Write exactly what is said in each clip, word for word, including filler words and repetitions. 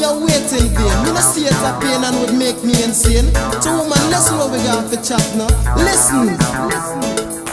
You're waiting vain. Mi no see it a pain and would make me insane. So woman, listen what we got fi chat now. Listen.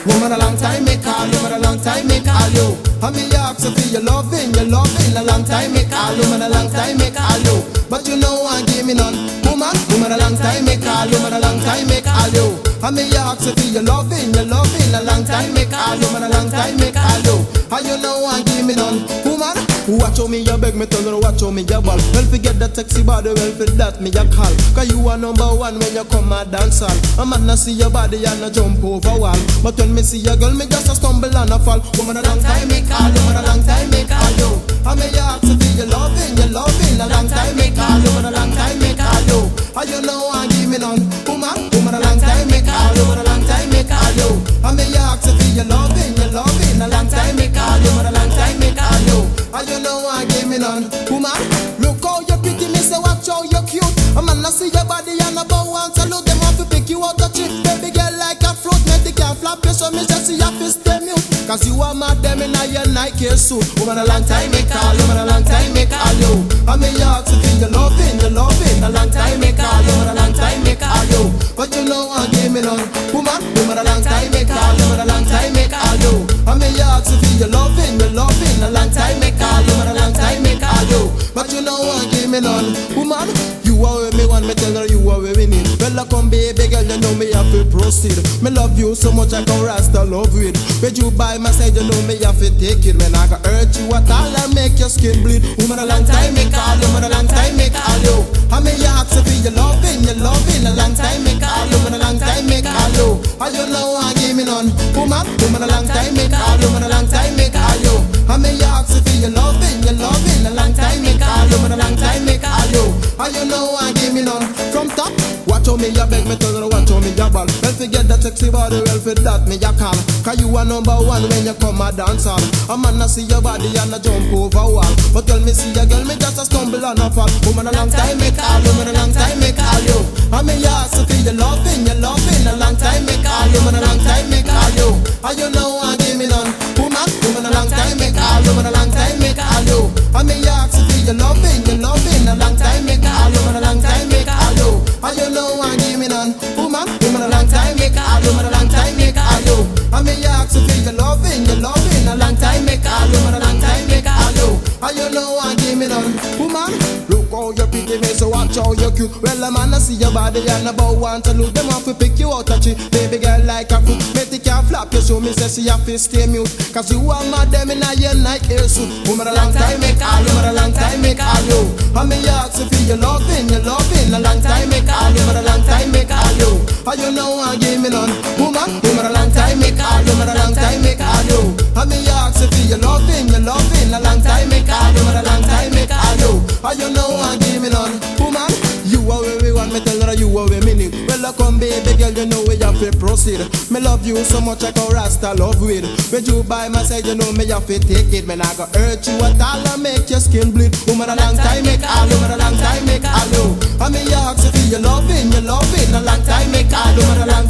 Woman, a long time mi call, woman, a long time mi call you. And mi ask you for your loving, your loving. A long time mi call, woman, a long time mi call you. But you no one give me none. Woman, woman, a long time mi call, woman, a long time mi call you. And mi ask you for your loving, your loving. A long time mi call, woman, a long time mi call you. And you no one give me none. Woman, watch how mi a beg, mi tell her watch how mi a bawl. Well, forget that sexy body, well, for that mi a call. 'Cause you are number one when you come a dance hall. A man a see your body and a jump over wall. But when mi see a girl, mi just a stumble and a fall. Woman, a long time mi call, woman, a long time mi call you. And mi ask you for your loving, your loving. A long time mi call, woman, a long time mi call you. And you no one give me none. Woman, woman, a long time mi call, woman, a long time mi call you. And mi ask you for your loving, your loving. A long time mi call, woman, a long time mi call you. And you no one give me none. Woman, look how you pretty, mi seh watch how you cute. A man a see your body and a bow and salute. Dem want to pick you out a chick. Baby girl like a fruit, make the girl flap you, so mi seh she have to stay mute. 'Cause you are mad, dem in a your Nike suit. Woman, a long time mi call, woman, a long time mi call you. And mi ask you for your loving, your loving. A long time mi call, woman, a long time mi call you. But you no one give me none. Woman, woman, a long time mi call, woman, a long time mi call you. And mi ask you for your loving, your loving. A long time mi call, woman, a long time mi call you. But you no one give me none. Woman, you are weh mi want, mi tell her you are weh mi need. Well, I come, baby girl, you know mi have to proceed. Mi love you so much, I can Rasta love with. With you by my side, you know mi have to take it. Mi nah go hurt you at all and make your skin bleed. Woman, a long time mi call, woman, a long time mi call you. And mi ask you for your loving, your loving. A long time mi call, woman, a long time mi call you. And you no one give me none. Woman, woman, a long time mi call, woman, a long time mi call you. And mi ask you for your loving, your loving. A long time mi call, woman, a long time mi call you. And you no one give me none. From top, watch how mi a beg, mi tell her watch how mi a bawl. Well, forget that sexy body, well, for that mi a call. 'Cause you are number one when you come a dance hall. A man a see your body and a jump over wall. But when mi see a girl, mi just a stumble and a fall. Woman, a long time mi call, woman, a long time mi call you. And mi ask you for your loving, your loving. A long time mi call, woman, a long time mi call you. And you no one give me none. Woman, woman, a long time mi call, woman, a long time mi call you. And mi ask you for your loving, your loving. A long time mi call, woman, a long time mi call you. And you no one give me none. Woman, woman, a long time mi call, woman, a long time mi call you. And mi ask you for your loving, your loving. A long time mi call, woman, a long time mi call you. And you no one give me none. Woman, look how you pretty, mi seh watch how you cute. Well, a man a see your body and a bow and salute. Dem want to pick you out a chick. Baby girl like a fruit, make the girl flap you, so mi seh she have to stay mute. 'Cause you are mad, dem in a your Nike suit. Woman, a long time mi call, woman, a long time mi call you. And mi ask you for your loving, your loving. A long time mi call, woman, a long time mi call you. And you no one give me none. Woman, woman, a long time mi call, woman, a long time mi call you. And mi ask you for your loving, your loving. A long time mi call, woman, a long time mi call you. And you no one give me none. Woman, you are weh mi want, mi tell her you are weh mi need. Well, I come, baby girl, you know we have to proceed. Mi love you so much, I can Rasta love with. With you by my side, you know mi have to take it. Mi nah go hurt you at all and make your skin bleed. Woman, a long time mi call, woman, a long time mi call you. And mi ask you for your loving, your loving. A long time mi call, woman, a long